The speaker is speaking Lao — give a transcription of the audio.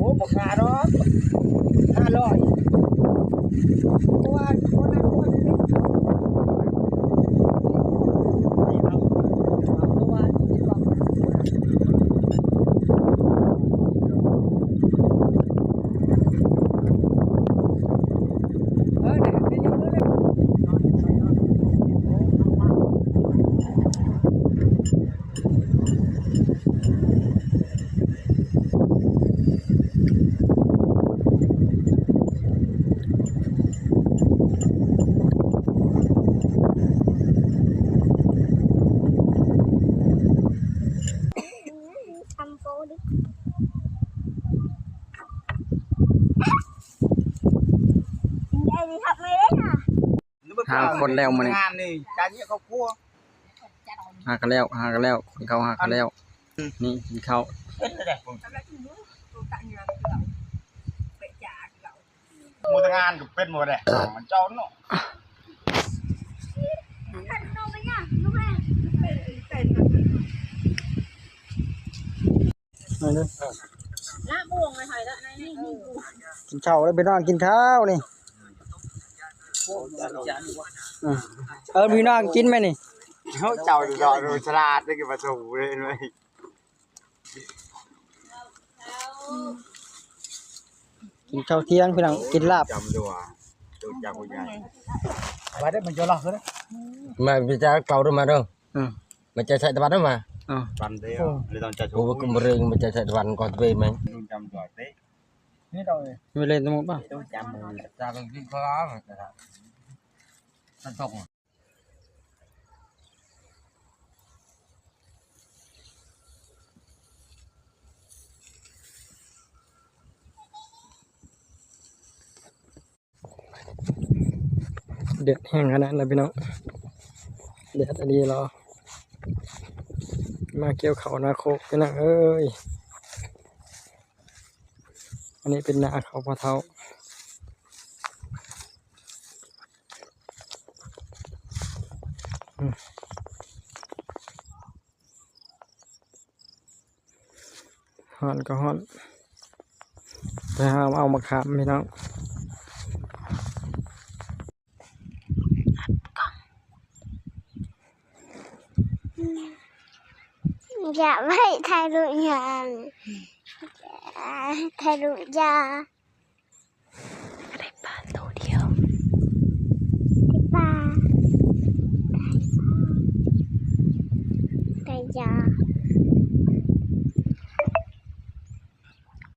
ໂອ້ ບໍ່ຄ່າດອກ ຫ້າຮ້ອຍ ເພາະວ່າຄົນນັ້ນຄົນນີ້ ຫ້າຄົນແລ້ວມື້ນີ້ ງານນີ້ ການເຍາະຄອບຄົວ ຫາກັນແລ້ວ ຫາກັນແລ້ວ ກິນເຂົ້າຫາກັນແລ້ວ ນີ້ກິນເຂົ້າ ເປັນແລ້ວ ໝົດງານກໍເປັນໝົດແຫຼະ ເຈົ້າເນາະ ມາເດີ ລະບ່ວງໄວ້ໃຫ້ລະ ໃນນີ້ມີບ່ວງ ກິນເຂົ້າເດີພີ່ນ້ອງ ກິນເຂົ້ານີ້ ເອີ ພີ່ນ້ອງກິນແມ່ນີ້ ເຈົ້າຈະເດາະໂດຍສະຫຼາດເດ້ ກິນປາທູເດ້ ກິນເຂົ້າທ່ຽງພີ່ນ້ອງ ກິນລາບ ຈຳຕົວ ຕົວຈຳຜູ້ໃຫຍ່ ວ່າໄດ້ມັນຈະລອກເດີ ມາພິຈາເກົ່າເດີ ມາເດີ ອືມ ມາຈ່າຍໃສ່ຕະວັນມາ ເອີ ວັນດຽວ ບໍ່ຕ້ອງຈ່າຍ ໂອ້ ກໍບໍ່ເລັ່ງ ມາຈ່າຍໃສ່ຕະວັນກໍເວໄໝ ຈຳຕົວເຕະ ນີ້ເຮົາເລີຍ ຕົວຈຳ ຈາກກິນຂ້າວ ສັນຕົກ ແດດແຮງຂະໜາດນັ້ນພີ່ນ້ອງ ແດດອີ່ຫຼີເນາະ ມາກ່ຽວເຂົ້ານາໂຄກພີ່ນ້ອງເອີຍ ອັນນີ້ເປັນນາເຂົ້າພໍ່ເຖົ້າ ອືມ ຮ້ອນກໍຮ້ອນ ໄປຫາເອົາໝາກຂາມພີ່ນ້ອງ ຢາກໄວ້ຖ່າຍຮູບຫຍັງ ຖ່າຍຮູບຢາ ໄດ້ປາໂຕດຽວ ໄດ້ປາ ໄດ້ຢາ